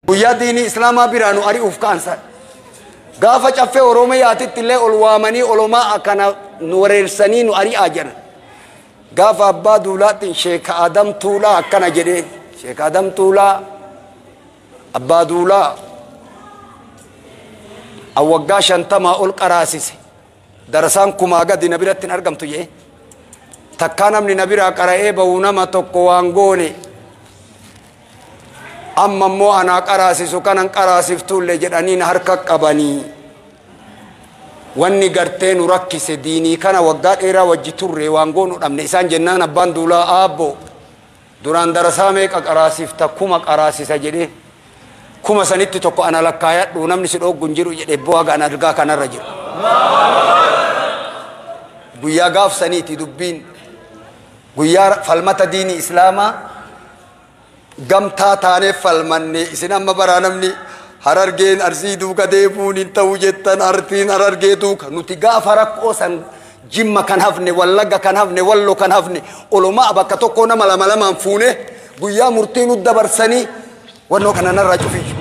Guyyaa diinii islaamaa biraa nu ari'uuf ka'ansa. Gaafa caffee Oromiyaatitti illee ol waamanii olomaa akkana nu wareersanii nu ari'aa jedhan. Gaafa abbaa duulaatiin Sheek Adam Tuulaa akkana jedhee Sheek Adam Tuulaa abbaa duulaa waggaa 50 ol qaraasise. Darasaan kumaa gadi na biratti hin argamtu jedhee. Takkaa namni na biraa qara'ee bahu nama tokko waan goone. Amma immoo anaa qaraasisu kanan qaraasiftuullee jedhanii na harka qabanii. Wanni gartee nu rakkise diinii kana waggaa dheeraa wajji turre waan goonu dhabne isaan jennaan abbaan duulaa aabboo duraan darasaa meeqa qaraasifta kuma qaraasisa jedhee kuma sanitti tokko ana lakkaayadhu namni si dhooggu hin jiru jedhee bu'aa gaan argaa kanarra jiru. Guyyaa gaafsaniiti dubbiin guyyaa falmata diinii islaamaa gamtaa taaneef falmanne isin amma baraa namni harargeen arsii duuka deemuun hin ta'u jettan artiin harargee duuka nuti gaafa rakkoo san jimma kan hafne wallagga kan hafne wallo kan hafne olomaa bakka tokko nama lama lamaan fuune guyyaa murtii nu dabarsanii wannoo kana narraa cufiyyu.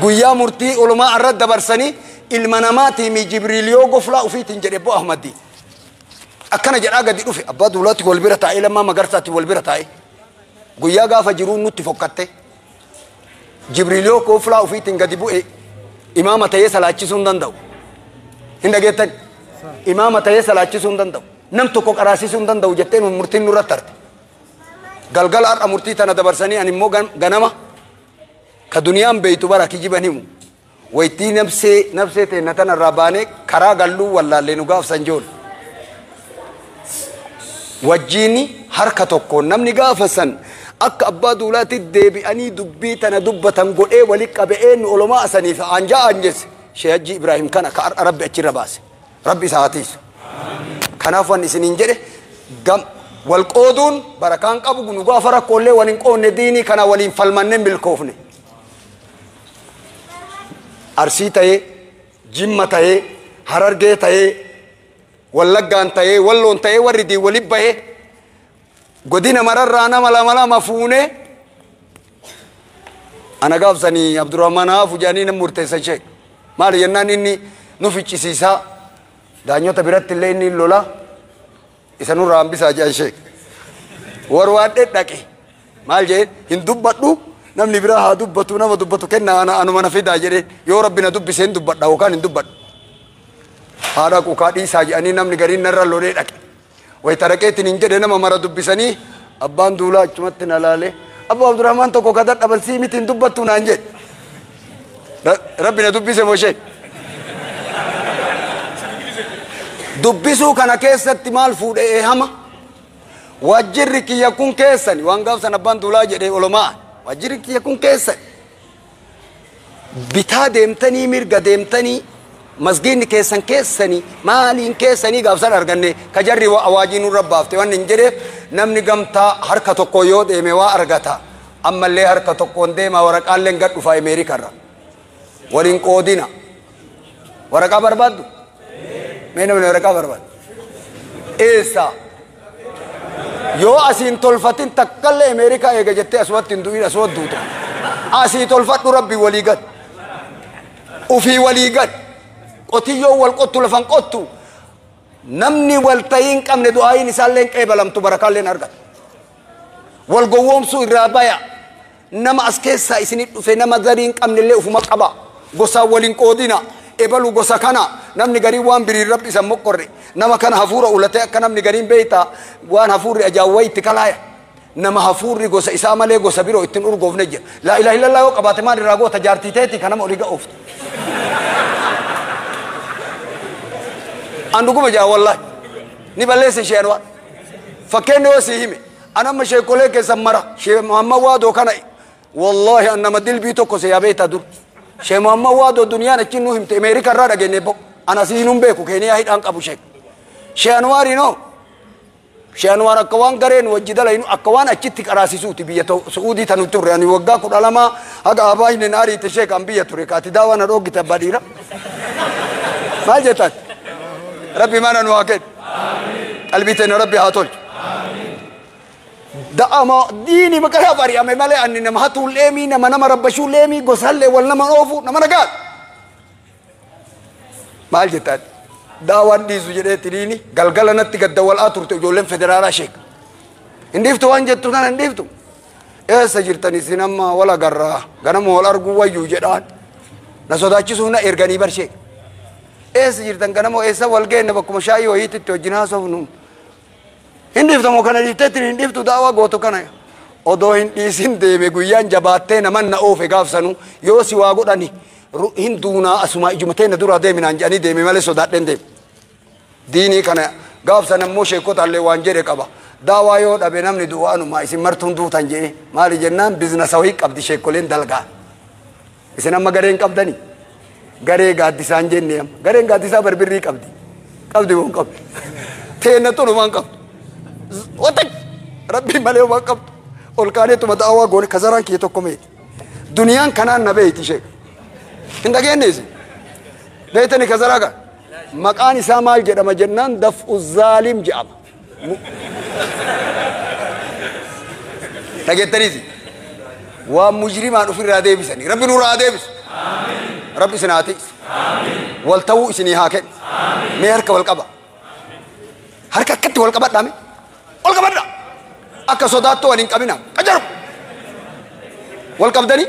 Guyyaa murtii olomaa irra dabarsanii ilma namaatii Jibriil yoo goflaa ufiitiin jedhe bo Ahmadii. Akkana jedhaa gadi dhufe abbaa duulaatti wal bira taa'ee lammaa magarsaatti wal bira taa'ee. Guyyaa gaafa jiruun nutti fokkatte. Jibriil yoo goflaa ufiitiin gadi bu'e imaama ta'ee salaachisuu hin danda'u. Hin dhageettan? Imaama ta'ee salaachisuu hin danda'u. Nam tokko qaraasisuu hin danda'u jettee murtiin nurratti harte. Galgala har'a murtii tana dabarsanii ani immoo ganama ka duniyaan beeytu bara kijiban himu. Waytii nafsee teenna tanarraa baanee karaa galluu wallaallee nu gaafsan joon. Wajjiini harka tokkoon namni gaafa san akka abbaa duulaatti deebi'anii dubbii tana dubbatan godhee wali qabe eenyu olomaa asaniif anjaa anjesse Sheekh Hajji Ibrahim kana ka rabbi achirra baase. Rabbi isa haa tiisu. Kanaaf wanni isiniin jedhe wal qooduun barakaan qabu nu gaafa rakkoolee waliin qoodne diinii kana waliin falmannee milkoofne. Arsii ta'ee, Jimma ta'ee, Harargee ta'ee, Wallaggaan ta'ee, Walloon ta'ee warri diin waliin bahee godina mararraa nama lama lama fuunee ana gaafsanii Abdurrahmaan Haafu jedhanii nama murteessan sheek. Maali jennaan inni nu ficcisiisaa daanyota biratti illee inni lola isa nurraa hambisaa jedhan sheek. Warwaadhee dhaqe maal jedheen hin dubbadhu namni biraa haa dubbatu nama dubbatu kenna ana anuma na fidaa jedheen yoo rabbi na dubbise hin dubbadha yookaan hin dubbadhu. Haa dhaqu kaa dhiisaa jedhanii namni gariin narra lolee dhaqe. Wayita dhaqeetiin hin jedhe nama mara dubbisanii abbaan duulaa achumatti na laalee Abbaa Abdurrahmaan tokko ka dadhaban sii miti hin dubbattu naan jedhe. Rabbi na dubbise moo sheek? Dubbisuu kana keessatti maal fuudhe eehama? Waajjirri kiyya kun keessani waan gaafsan abbaan duulaa jedhe olomaa. Waajjirri kiyya kun keessani. Bitaa deemtanii mirga deemtanii masgiinni keessan keessanii maaliin keessanii gaafsan arganne ka jarri awaajii nurra baafte waan hin jedheef namni gamtaa harka tokko yoo deeme waa argata. Ammallee harka tokkoon deema waraqaalleen gad dhufa Ameerikarra. Waliin qoodina. Waraqaa barbaaddu? Mee namni waraqaa barbaadu? Eessa? Yoo asiin tolfatin takkallee Ameerikaa eega jettee asumatti hin du'in asumatti duuta. Asii tolfadhu rabbi walii gad. Ufii walii gad. Qotiyyoo wal qottu lafan qottu. Namni wal ta'ii hin qabne du'aayiin isaallee hin qeebalamtu barakaallee hin argatu. Wal gowwoomsuu irraa baya. Nama as keessaa isinit dhufe nama zarii hin qabne illee ufuma qaba. Gosaan waliin qoodina. Ebalu gosa kana namni gariin waan biriin rabbi isan moqqorre. Nama kana hafuura ulatee akka namni gariin beeyta waan hafuurri ajaa'uwaa itti kalaaya. Nama hafuurri gosa isaa malee gosa biroo ittiin urgoofne jira. Laa ilaaha illallah yoo qabaate maal irraa goota jaartii teeti kan nama olii ga'ooftu. An dhuguma jaa wallaahi. Ni balleessa ishee anwaa. Fakkeenyi yoo sii hime an amma sheekolee keessan mara shee Muhammad Waadoo kana wallaahi an nama dilbii tokko se yabeeta dur. Shee Muhammad Waadoo duniyaan achiin nu himte Ameerika irraa dhageenye bo. An asii nun beeku Keeniyaa hidhaan qabu sheek. Shee Anwaari noo. Shee Anwaar akka waan gareen wajji dalaynu akka waan achitti qaraasisuuti biyya Su'uudii tanu turre ani waggaa 12 haga abaa hin ariite sheek an biyya ture kaati daawaa na dhoogite abbaa dhiira. Maal jettan? Rabbi mana nu haa kennu. Qalbii teenya rabbi haa tolchu. Da'ama diini maqaa bari'ame malee ani nama hatuun leemii nama nama rabbashuun leemii gosallee wal nama oofu nama nagaa. Maal jettaan? Daawaan dhiisu jedheetti diini galgala natti gadda wal'aa turte ijoolleen federaalaa sheek. Hin dhiiftu waan jettu sana hin dhiiftu. Eessa jirtan isin amma wal agarraa ganama wal arguu wayyuu jedhaan. Na sodaachisuuf na erganii bar sheek. Eessa jirtan ganama eessa wal geenne bakkuma shaayii wayiitti wajjin haasofnu. Hin dhiiftamoo kana dhiifteetti hin dhiiftu daawaa gootu kana. Odoo hin dhiisin deeme guyyaan jabaattee naman na oofe gaafsanu yoo si waa godhani hin duunaa asuma ijumatee na duraa deeminaan jedhanii deeme malee sodaadheen deeme. Diinii kana gaafsan ammoo sheekota illee waan jedhe qaba. Daawaa yoo dhabe namni du'aanuma isin martuun duutan jedhe maali jennaan biizinasa wayii qabdi sheekoleen dalgaa. Isin amma gareen qabdani? Garee gaaddisaan jenne amma. Gareen gaaddisaa barbirrii qabdi. Qabdi moo hin qabdu? Teenna tolumaan qabdu. Wata rabbiin malee waan qabdu. Ol kaaneetuma daawaa goone kazaraan kiyya tokko meeti. Duniyaan kanaan na beeyti sheek. Hin dhageenye isin. Beeytani kazaraa kana? Maqaan isaa maal jedhama jennaan daf'u zaalim jedhama. Dhageettaniisi. Waan mujrimaan ofirraa deebisanii. Rabbi nurraa deebisu. Rabbi isin haa tiisu. Wal ta'uu isinii haa kennu. Mee harka wal qaba. Harka akkatti wal qabadhaa mee? Wal qabadhaa. Akka sodaattuu wal hin qabina. Qajaru. Wal qabdanii?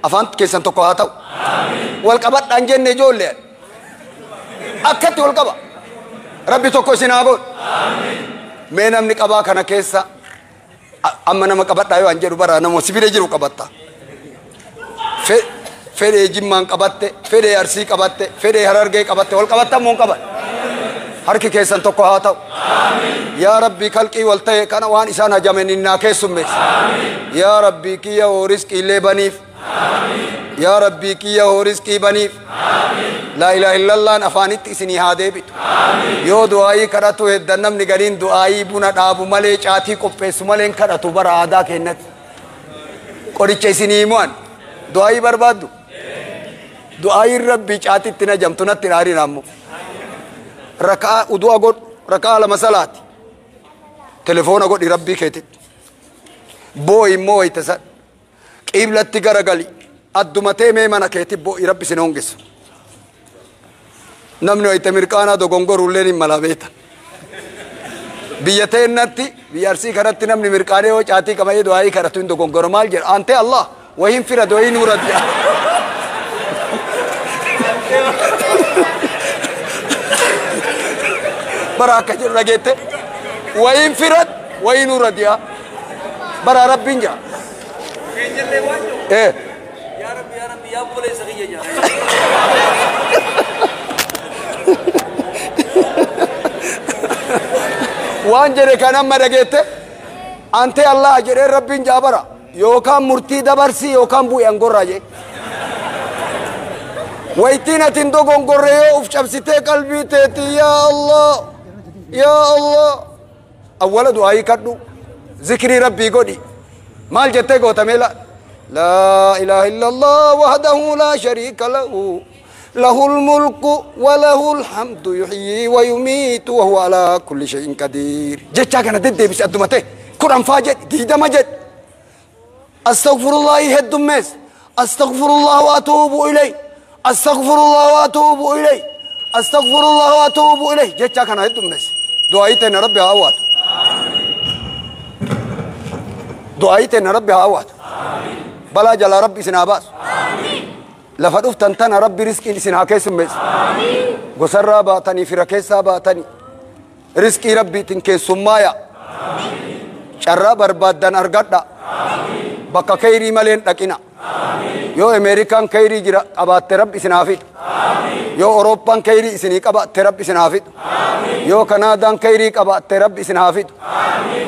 Afaan keessan tokko haa ta'u. Wal qabadhaan jenne ijoollee. Akkatti wal qaba. Rabbi tokko isin haa godhu. Mee namni qabaa kana keessa amma nama qabadhaa yoo an jedhu bara nama si bira jiru qabatta. Fedhee Jimmaan qabatte, fedhee Arsii qabatte, fedhee Harargee qabatte, wal qabatta moo hin qaban? Harki keessan tokko haa ta'u. Yaa Rabbi kalqii wal ta'e kana waan isaan hajamen innaa keessummeessi. Yaa Rabbi kiyya hoo rizqii illee baniif. Yaa Rabbi kiyya hoo rizqii baniif. Laa ilaaha illallaan afaanitti isinii haa deebitu. Yoo du'aayii kadhatu heddan namni gariin du'aayii buna dhaabu malee caatii qopheessu malee hin kadhatu bara aadaa keenyatti. Qoricha isinii himuan du'aayii barbaaddu. Du'aayiin Rabbii caatitti na jamtu natti hin aarin ammoo. Rakaa udu'a godhu rakaa lama salaati. Telefoona godhi Rabbii keetitti. Boo'i immoo wayita san. Qiblatti garagali. Adduma mee mana keetti boo'i Rabbi sin hongisu. Namni wayita mirqaanaa dogongorulleen hin mala beektan. Biyya teennatti biyya Arsii kanatti namni mirqaanee yoo caatii qabatee du'aayii kadhatu hin dogongoro maal jedha ante Allah wahiin fira du'aayii nuura jedha. Bara akka jedhu dhageette wahiin firat wahii nuura di'a bara Rabbiin jedha. Yaa Rabbi yaa Rabbi yaa obboleessa kiyya jedha. Waan jedhe kan amma dhageette ante Allah jedhee Rabbiin jaa bara yookaan murtii dabarsii yookaan bu'i angorraa jedhe. Waytiin ati hin dogongorre yoo uf cabsitee qalbii teeti yaa Allah yaa Allah awwala du'aayii kadhu zikrii Rabbii godhi maal jettee gootamee la laa ilaaha illallah wahdahu laa shariika lahu له الملك وله الحمد يحيي ويميت وهو على كل شيء قدير. جتشا كان دد بس أدمته قرآن فاجد ديدا مجد أستغفر الله هد مس أستغفر الله وأتوب إليه أستغفر الله وأتوب إليه أستغفر الله وأتوب إليه. جتشا كان هد مس دعايتنا ربي عوات دعايتنا ربي عوات بلا جل ربي سناباس lafa dhuftan tana Rabbi riskiin isin haa keessummeessu. Gosarraa baatanii fira keessaa baatanii riskii Rabbiitiin keessummaaya. Carraa barbaaddan argadha. Bakka kayrii malee hin dhaqina. Yoo Ameerikaan kayrii jira qabaatte Rabbi isin haa fidu. Yoo Awurooppaan kayrii isinii qabaatte Rabbi isin haa fidu. Yoo Kanaadaan kayrii qabaatte Rabbi isin haa fidu.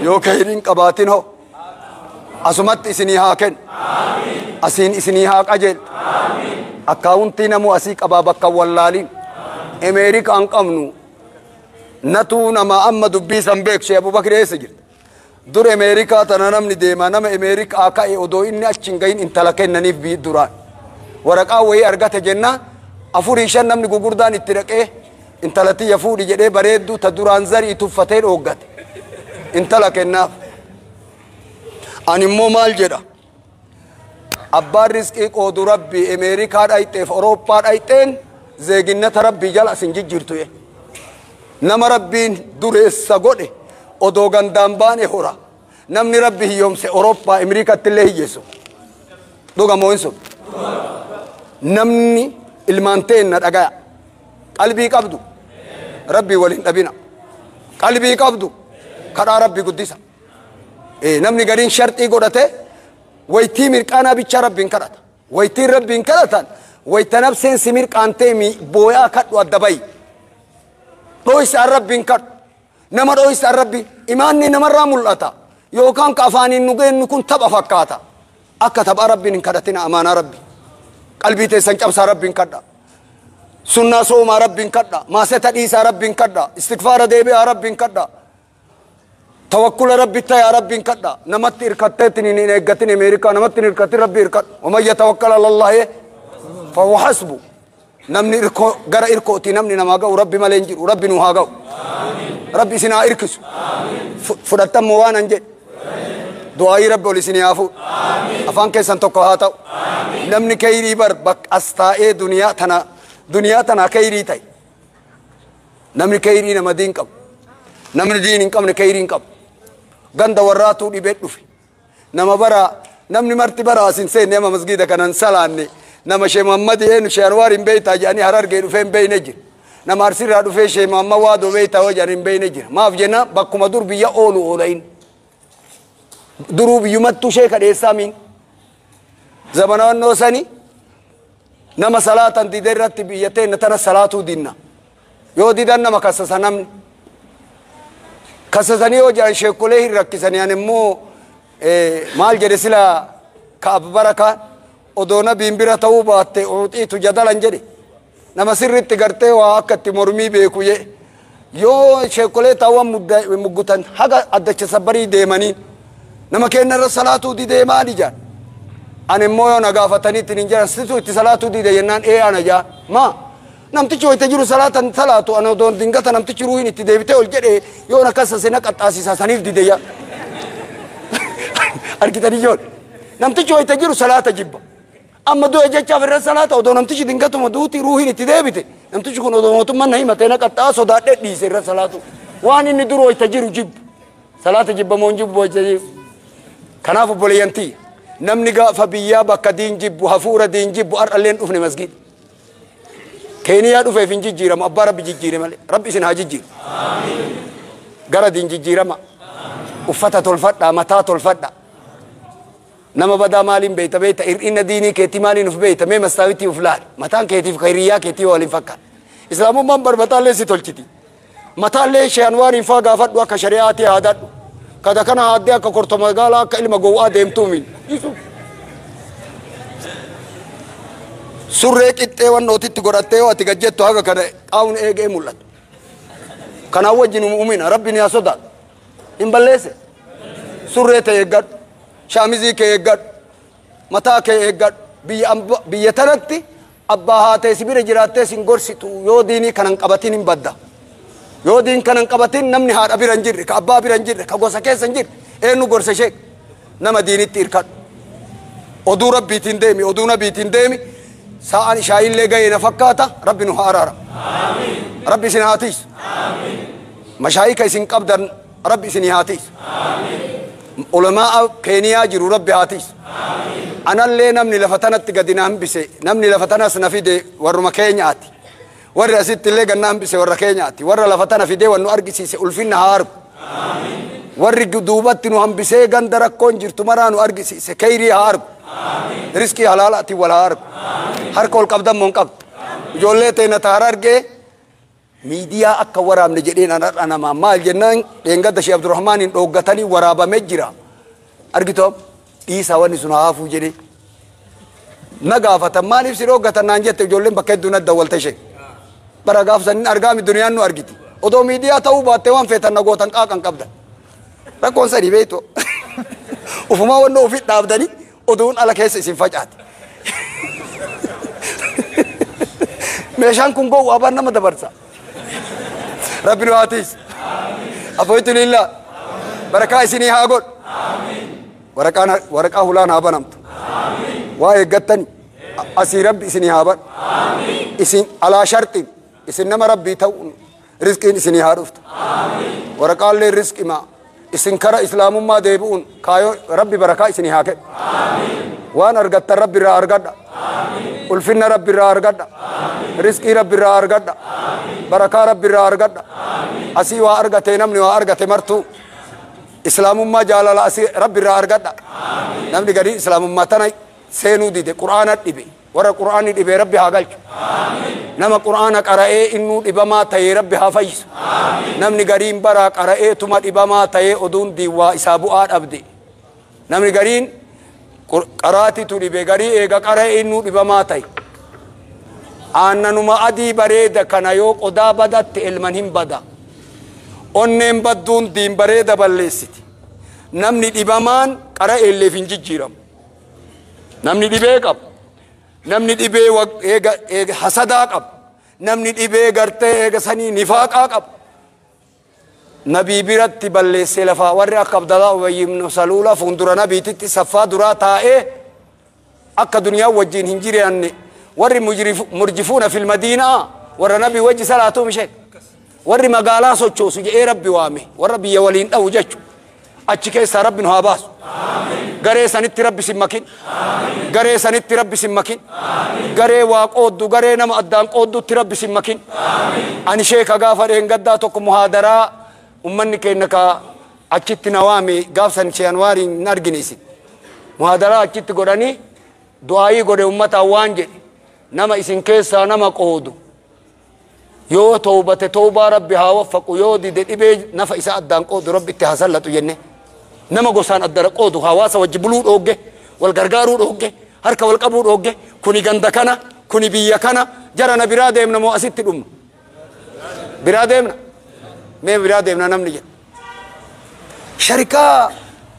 Yoo kayriin qabaatin hoo asumatti isinii haa kennu. Asiin isinii haa qajeelchu. Akkaawuntii namuu asii qabaa bakka wallaaliin. Ameerikaan qabnu natuu nama amma dubbii san beeku Shee Abubakar eessa jirta? Dur Ameerikaa tana namni deema nama Ameerikaa ka'e odoo inni achi hin gahin intala kennaniif biyyi duraan. Waraqaa wayii argate jennaan 4-5 namni gugurdaan itti dhaqee intala tiyya fuudhi jedhee bareedduu ta duraan zarii tuffatee dhooggate. Intala kennaaf. Ani immoo maal jedha? Abbaan rizqii qoodu Rabbi Ameerikaa dhayxeef Awurooppaa dhayxeen zeeginnata Rabbii jala asin jijjiirtu. Nama Rabbiin dureessa godhe odoo gandaan baane hora. Namni Rabbi hiyyoomse Awurooppaa Ameerikaatti illee hiyyeessu. Dhuga moo hin sobu? Namni ilmaan teenna dhagaya. Qalbii qabdu. Rabbii waliin dhabina. Qalbii qabdu. Kadhaa Rabbi guddisa. Namni gariin sharxii godhate waytii mirqaanaa bichaa Rabbiin kadhata. Waytiin Rabbiin kadhatan wayta nabseen si mirqaantee booyaa kadhu adda bayi. Dho'isaan Rabbiin kadhu. Nama dho'isaan Rabbi imaanni namarraa mul'ata. Yookaan ka afaaniin nu geennu kun tapha fakkaata. Akka taphaa Rabbiin hin kadhatina amaanaa Rabbi. Qalbii teessan cabsaa Rabbiin kadha. Sunnaa soomaa Rabbiin kadha. Maaseta dhiisaa Rabbiin kadha. Istikfaara deebi'aa Rabbiin kadha. Tawakkula Rabbi tayaa Rabbiin kadha. Namatti hirkatteetti hin eeggatin Ameerikaa namatti hin hirkattin Rabbi hirkadhu. Waman yatawakkal alallahi fahuwa hasbu. Namni irkoo gara irkooti namni namaa ga'u Rabbi malee hin jiru. Rabbi nu haa ga'u. Rabbi isin haa irkisu. Fudhattan moo waan an jedhe. Du'aayii Rabbi ol isin haa fuudhu. Afaan keessan tokko haa ta'u. Namni kayrii bar bakka as taa'ee duniyaa tana kayrii ta'e. Namni kayrii nama diin qabu. Namni diin hin qabne kayrii hin qabu. Ganda warraatuu dhibee dhufe. Nama bara namni marti bara as hin seenne ama masgiida kanan salaanne. Nama Shee Muhammad eenyu Shee Anwaar hin beeytaa jedhanii Harargee dhufee hin beeyne jira. Nama Arsirraa dhufee Shee Muhammad Waadoo beeytaa hoo jedhanii hin beeyne jira. Maaf jenna bakkuma dur biyya oolu oolayin. Duruu biyyumattuu sheeka dheessaa miin. Zamanaannoo sani nama salaatan dide irratti biyya teenna tana salaatuu dinna. Yoo didan nama kassasa namni. Kassasanii yoo jedhan sheekolee hin rakkisanii ani immoo maal jedhe sila ka barakaan odoo nabiin bira ta'uu baatte uxiitu jadalan jedhe. Nama sirriitti gartee waa akka itti mormii beeku jee. Yoo sheekolee taawwan muggutan haga addacha sabbarii deemanii nama kenna irra salaatuu didee maali jaan. Ani immoo yoo na gaafataniitti hin jiran situ itti salaatuu dide jennaan ee ana jaa. Maa namtichi wayita jiru salaatan salaatu ana odoon dingata namtichi ruuhin itti deebitee ol jedhee yoo na kassase na qaxxaasisa saniif dide yaa. Argitanii joon. Namtichi wayita jiru salaata jibba. Amma du'e jechaaf irra salaata odoo namtichi dingatuma duuti ruuhin itti deebite. Namtichi kun odoo mootummaan na himatee na qaxxaa sodaadhee dhiise irra salaatu. Waan inni duru wayita jiru jibbu. Salaata jibba moo hin jibbu wayita jiru. Kanaaf obboleeyyan tiyya. Namni gaafa biyyaa bakka diin jibbu hafuura diin jibbu har'allee hin dhufne masgiida. Keeniyaa dhufeef hin jijjiiramu abbaa Rabbi jijjiire malee. Rabbi isin haa jijjiiru. Gara diin jijjiirama. Uffata tolfadhaa mataa tolfadhaa. Nama badaa maaliin beeyta beeyta hir'ina diinii keetii maaliin uf beeyta mee mastaawitii uf laali. Mataan keetiif hiriyyaa keetii waliin fakkaata. Islaamummaan bar mataallee si tolchiti. Mataallee Shee Anwaariin faa gaafadhu akka shari'aatii haadadhu. Kada kana haaddee akka korto magaalaa akka ilma gowwaa deemtuumin. Surree qixxee wannootitti godhattee yoo ati gad jettu haga kana qaawun eegee mul'ata. Kanaan wajjin uumina Rabbi ni haa sodaatu. Hin balleesse. Surree ta'e eeggadhu. Shaamizii kee eeggadhu. Mataa kee eeggadhu. Biyya tanatti abbaa haatee si bira jiraattee sin gorsitu yoo diinii kanan qabatin hin badda. Yoo diin kanan qabatin namni haadha bira hin jirre, ka abbaa bira hin jirre, ka gosa keessa hin jirre, eenyu gorsa ishee? Nama diinitti hirkadhu. Oduu Rabbiitiin deemi, oduu Nabiitiin deemi. Sa'aan ishaayillee ga'ee na fakkaata, Rabbi nu haa araara. Rabbi isin haa tiisu. Mashaayika isin qabdan Rabbi isin haa tiisu. Ulamaa Keeniyaa jiru Rabbi haa tiisu. Anallee namni lafa tanatti gadi na hambise, namni lafa tanas na fide warruma Keenyaati. Warri asitti illee gad na hambise warra Keenyaati. Warra lafa tana fidee waan nu argisiise ulfinna haa argu. Warri duubatti nu hambisee ganda rakkoon jirtu maraa nu argisiise kayrii haa argu. Riskii halaalaatiin wal haa argu. Harka ol qabdan moo hin qabdu? Ijoollee teena ta Harargee miidiyaa akka waraabne jedheen an har'a namaa maal jennaan dheengadda Shee Abdurrahmaaniin dhooggatanii waraabamee jira. Argitoo dhiisaa wanni sun haa hafuu jedhee. Na gaafatan maaliif si dhooggatan naan jette ijoolleen bakka hedduu na dawwalte ishee. Bara gaaf sanin argaami duniyaan nu argiti. Odoo miidiyaa ta'uu baattee waan feetan na gootan qaaqan qabdan. Rakkoon sadii beektu. Ufumaa wannoo ofii dhaabdanii oduun ala keessa isin facaati. Meeshaan kun gowwaa baan nama dabarsa. Rabbi nu haa tiisu. Afoitu lillaa. Barakaa isinii haa godhu. Waraqaa hulaan haa banamtu. Waa eeggattani asii rabbi isinii haa banu. Isin alaa sharxin isin nama rabbii ta'u rizqiin isinii haa dhuftu. Waraqaallee rizqima isin kara islaamummaa deebi'uun kaayoo rabbi barakaa isinii haa kennu. Waan argattan rabbi irraa argadha. Ulfinna rabbi irraa argadha. Rizqii rabbi irraa argadha. Barakaa rabbi irraa argadha. Asii waa argate namni waa argate martuu islaamummaa jaalala asii rabbi irraa argadha. Namni gadii islaamummaa tana seenuu dide qur'aana dhibe warra qur'aanni dhibe rabbi haa galchu. Nama qur'aana qara'ee innuu dhibamaa ta'ee rabbi haa fayyisu. Namni gariin baraa qara'ee tuma dhibamaa ta'ee oduun diiwaa isaa bu'aa dhabde. Namni gariin qaraatitu dhibe garii eega qara'ee innuu dhibamaa ta'e. Aannanuma adii bareeda kana yoo qodaa badatte elman hin bada. Onneen badduun diin bareeda balleessiti. Namni dhibamaan qara'eelleef hin jijjiiramu. Namni dhibee qabu. Namni dhibee eega hasadaa qabu. Namni dhibee gartee eega sanii nifaaqaa qabu. Nabii biratti balleessee lafaa warri akka Abdalaa Ubayy ibn Saluula fuuldura nabiititti saffaa duraa taa'ee akka duniyaa wajjin hin jiraanne warri murjifuuna fil madiinaa warra nabii wajji salaatuu mishee warri magaalaa sochoosu jedhee rabbi waame warra biyya waliin dha'u jechu achi keessaa rabbi nu haa baasu. Garee sanitti rabbi sin makin. Garee sanitti rabbi sin makin. Garee waa qooddu garee nama addaan qooddutti rabbi sin makin. Ani sheeka gaafa dheengaddaa tokko muhaadaraa ummanni keenya ka achitti na waame gaafsan Anwaariin hin argine isin. Muhaadaraa achitti godhanii du'aayii godhe ummataan waan jedhe nama isin keessaa nama qoodu yoo toobate toobaa rabbi haa waffaqu yoo dide dhibee nafa isa addaan qoodu rabbi itti haa sallatu jenne. Nama gosaan addara qoodu hawaasa wajji buluu dhoogge wal gargaaruu dhoogge harka wal qabuu dhoogge kuni ganda kana kuni biyya kana jara na biraa deemna moo asitti dhumna biraa deemna mee biraa deemna namni jedhe. Sharikaa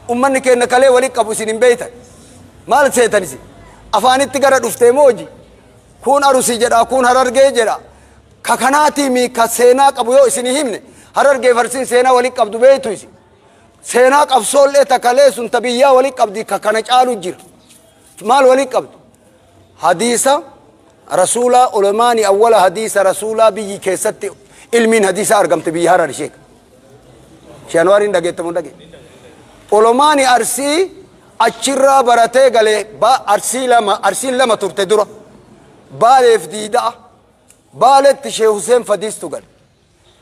ummanni keenya kalee walitti qabu isin hin beeytan maal seetan isin afaanitti gara dhuftee mooji kun arusii jedha kun harargee jedha ka kanaatii mi ka seenaa qabu yoo isin himne harargee farsiin seenaa walitti qabdu beeytu isin. Seenaa qabsoollee takkalee sun ta biyyaa walitti qabdi ka kana caalu jira. Maal walitti qabdu? Hadiisa rasuulaa olamaani awwala hadiisa rasuulaa biyyi keessatti ilmiin hadiisa argamte biyya harar ishee. Anwaariin dhageettamu dhagee. Olamaani arsii achirraa baratee galee arsiin lama turte dura. Baaleef diida'a. Baaletti Shee Huseen Fadiistu gale.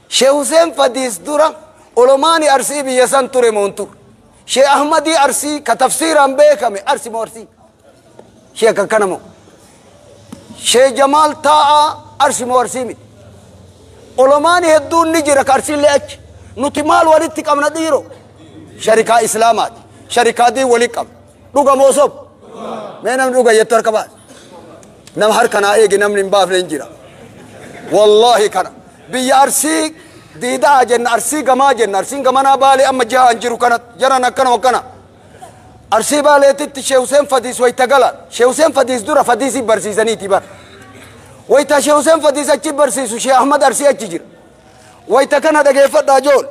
Shee Huseen Fadiis dura olamaani arsii biyya san ture moontu. Shee Ahmadii arsii ka tafsiiraan beekame arsi moo arsii? Shee akka kana moo? Shee Jamaal taa'aa arsi moo arsii miti? Olamaani hedduun ni jira ka arsiillee achi. Nuti maal walitti qabna dhiiroo? Sharikaa islaamaati. Sharikaa diin walitti qabna. Dhuga moo soba? Mee namni dhuga jettu harka baase. Nama harka naa eegi namni hin baafne hin jira. Wallaahi kana. Biyya arsii diidaa jenna arsii gamaa jenna arsiin gamanaa baalee amma jihaan jiru kana jaran akkana akkana. Arsii baaleetitti Shee Huseen Fadiis wayita galan. Shee Huseen Fadiis dura Fadiisii barsiisaniiti bara. Wayita Shee Huseen Fadiis achi barsiisu Shee Ahmad arsii achi jira. Wayita kana dhageeffadhaa jool.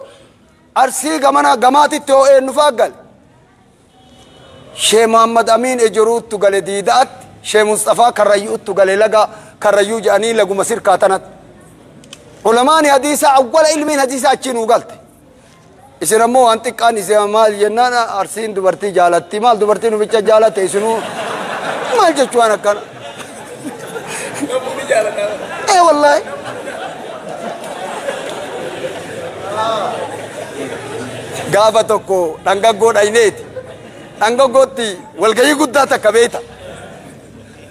Arsii gamana gamaatitti hoo eenyu fa'aa gale. Shee Muhammad Amiin Ejeruuttu gale diidaatti. Shee Mustafaa Karrayyuuttu gale laga Karrayyuu jedhanii laguma sirkaa tanatti. Ulamaani hadiisa awwala ilmiin hadiisa achi nuu galte. Isin ammoo waan xiqqaan isin maal jennaan arsiin dubartii jaalatti maal dubartiin uficha jaalatte isinuu maal jechuu waan akkana. Ee wallaahi. Gaafa tokko dhangaggoo dhayneeti. Dhangaggootti walgayii guddaa takka beeyta.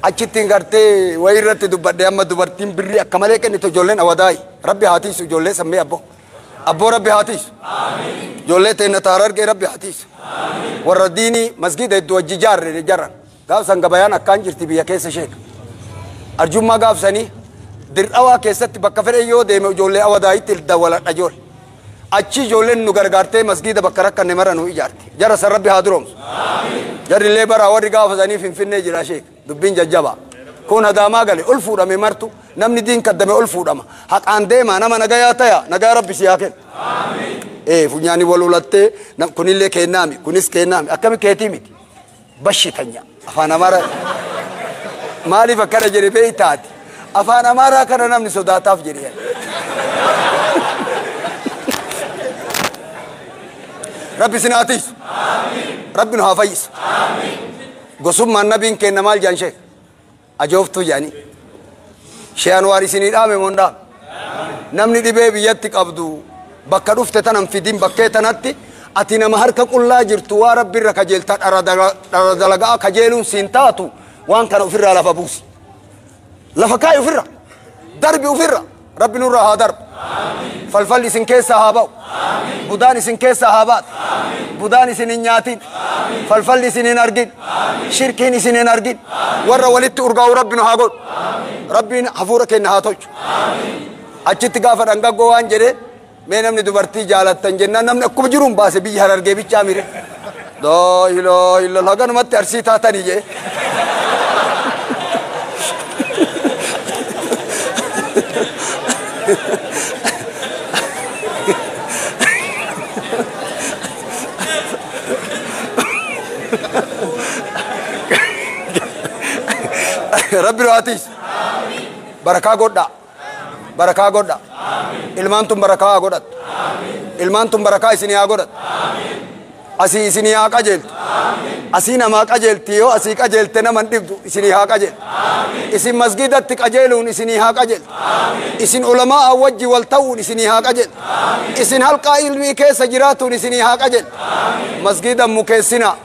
Achittiin gartee wayii irratti dubbadhe amma dubartiin birrii akka malee kennitu ijoolleen awadaayi. Rabbi haa tiisu ijoollee sammee abboo. Abboo rabbi haa tiisu. Ijoollee teenna taara argee rabbi haa tiisu. Warra diinii masgiida hedduu wajji jaarre jarran. Gaafsan gabayaan akkaan jirti biyya keessa sheeka. Arjummaa gaafsanii dir'awaa keessatti bakka fedhe yoo deeme ijoollee awadaayitti dawwaladha ijoollee. Achi ijoolleen nu gargaartee masgiida bakka rakkanne mara nu ijaarte. Jara san rabbi haa duroomsu. Jarrillee baraa warri gaafasanii finfinnee jira sheeka. Dubbiin jajjabaa. Kun hadaamaa gale ol fuudhame martu namni diin kaddame ol fuudhama. Haqaan deemaa nama nagayaa taya nagaa rabbi si haa kennu. Funyaani wal ulattee kunillee kennaami kunis kennaami akkami keetii miti bashitanya afaan amaaraa maaliif akkana jedhe beeytaati afaan amaaraa kana namni sodaataaf jedhe. Rabbi isin haa tiisu. Rabbi nu haa fayyisu. Gosummaan nabiin kenna maal jedhan sheek ajooftuu jedhanii shee Anwaar isinii dhaame moo hin dhaame? Namni dhibee biyyatti qabdu bakka dhufte tanan fidin bakkee tanatti ati nama harka qullaa jirtu waa rabbi irra kajeelta dhara dalagaa kajeeluun siin taatu waan kana ofirraa lafa buusi. Lafa kaa'i ofirra darbi ofirra rabbi nurraa haa darbu. Falfalli isin keessaa haa ba'u. Budaan isin keessaa haa baatu. Budaan isin hin nyaatin. Falfalli isin hin argin. Shirkiin isin hin argin. Warra walitti urgaa'u rabbi nu haa godhu. Rabbiin hafuura keenya haa tolchu. Achitti gaafa dhangaggoo waan jedhee mee namni dubartii jaalattan jennaan namni akkuma jiruun baase biyya Harargee bichaa mire. Laa ilaaha illallah haganumatti arsii taatanii jee. Rabbi nu haa tiisu. Barakaa godhaa. Barakaa godhaa. Ilmaan tun barakaa haa godhattu. Ilmaan tun barakaa isinii haa godhattu. Asii isinii haa qajeeltu. Asii namaa qajeelti yoo asii qajeelte nama hin dhibdu isinii haa qajeeltu. Isin masgidatti qajeeluun isinii haa qajeeltu. Isin ulamaa wajji wal ta'uun isinii haa qajeeltu. Isin halqaa ilmii keessa jiraatuun isinii haa qajeeltu. Masgida mukeessinaa.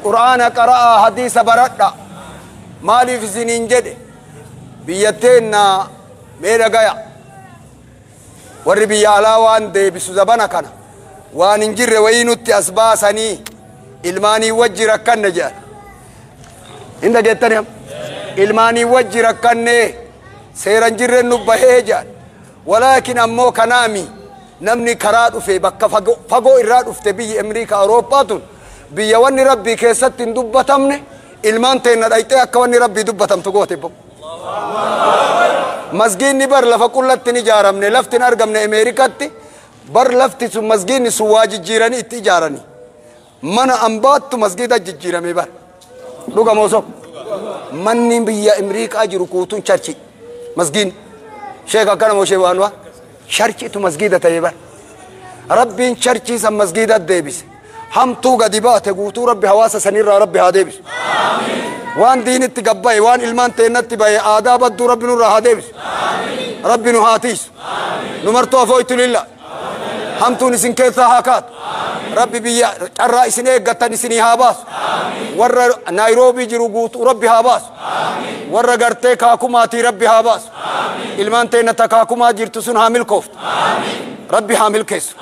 Qur'aana qara'aa hadiisa baradhaa. Maaliif isiniin jedhe biyyatteen mee dhagaya warri biyya alaa waan deebisu zabana kana waan hin jirre wayii nutti as baasanii ilmaanii wajji rakkanne jedhan. Hin dhageettani amma? Ilmaanii wajji rakkanne seera hin jirre nu bahee jedhan. Walaakin ammoo kanaami namni karaa dhufe bakka fagoo irraa dhufte biyyi Amriikaa Awurooppaa tun biyya wanni rabbii keessatti hin dubbatamne ilmaan teenna dhayxee akka wanni rabbii dubbatamtu goote bo. Masgiinni bar lafa qullatti hin ijaaramne lafti hin argamne Ameerikaatti bar lafti sun masgiinni sun waa jijjiiranii itti ijaaranii mana ambaattu masgiida jijjiirame bar dhuga moo manni biyya Amriikaa jiru kuutuun charchi masgiin sheek akkana moo shee waan waa charchitu masgiida ta'e bar rabbiin charchii san masgiida deebise hamtuu gadi baate guutuu rabbi hawaasa sanirraa rabbi haa deebisu. Waan diinitti gabbaye waan ilmaan teennatti baye aadaa badduu rabbi nurraa haa deebisu. Rabbi nu haa tiisu. Nu martuu afooytu lilla. Hamtuun isin keessaa haa kaatu. Rabbi biyya carraa isin eeggattan isinii haa baasu. Warra Naayiroobii jiru guutuu rabbi haa baasu. Warra gartee kaakumaatii rabbi haa baasu. Ilmaan teenna ta kaakumaa jirtu sun haa milkooftu. Rabbi haa milkeessu.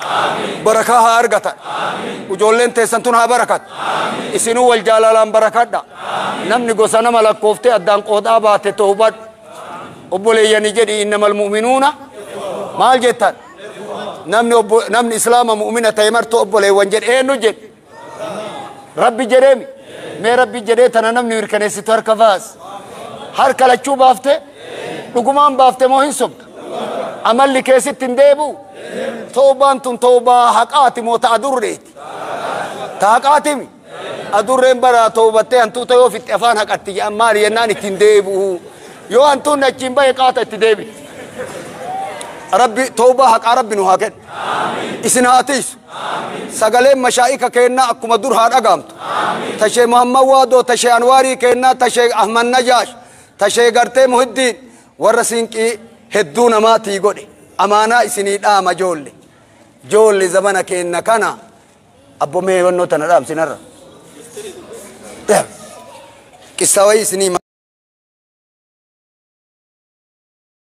Barakaa haa argatan. Ijoolleen teessan tun haa barakattu. Isinuu wal jaalalaan barakadha. Namni gosa nama lakkooftee addaan qoodaa baate toobadhu. Obboleeyyanii jedhi innamal mu'minuuna maal jettan? Namni islaama mu'mina ta'e martuu obboleewwan jedhe eenyu jedhe? Rabbi jedheemi. Mee rabbi jedhee tana namni mirkaneessitu harka baas. Harka lachuu baafte? Dhugumaan baafte moo hin sobda? Amalli keessatti hin deebi'u? Toobaan tun toobaa haqaati moo ta adurreeti? Ta haqaatimi? Adurreen bara toobattee hantuuta yoo fixxe afaan haqatti jedhan maali jennaan ittiin deebi'u. Yoo hantuunni achiin bahe qaata itti deebi'u. Rabbi toobaa haqaa rabbi nu haa kennu. Isin haa tiisu. Sagaleen mashaa'ika kennaa akkuma dur haa dhagaamtu. Tashee Muhammad Waadoo, tashee Anwaarii kennaa, tashee Ahmad Najaash, tashee gartee Muhiddiin warra siinqii hedduu namaatii godhe. Amaanaa isinii dhaama joolle. Joolle zamana kenna kana abbo mee wannoo tana dhaamsinarra. Qissa wayii isinii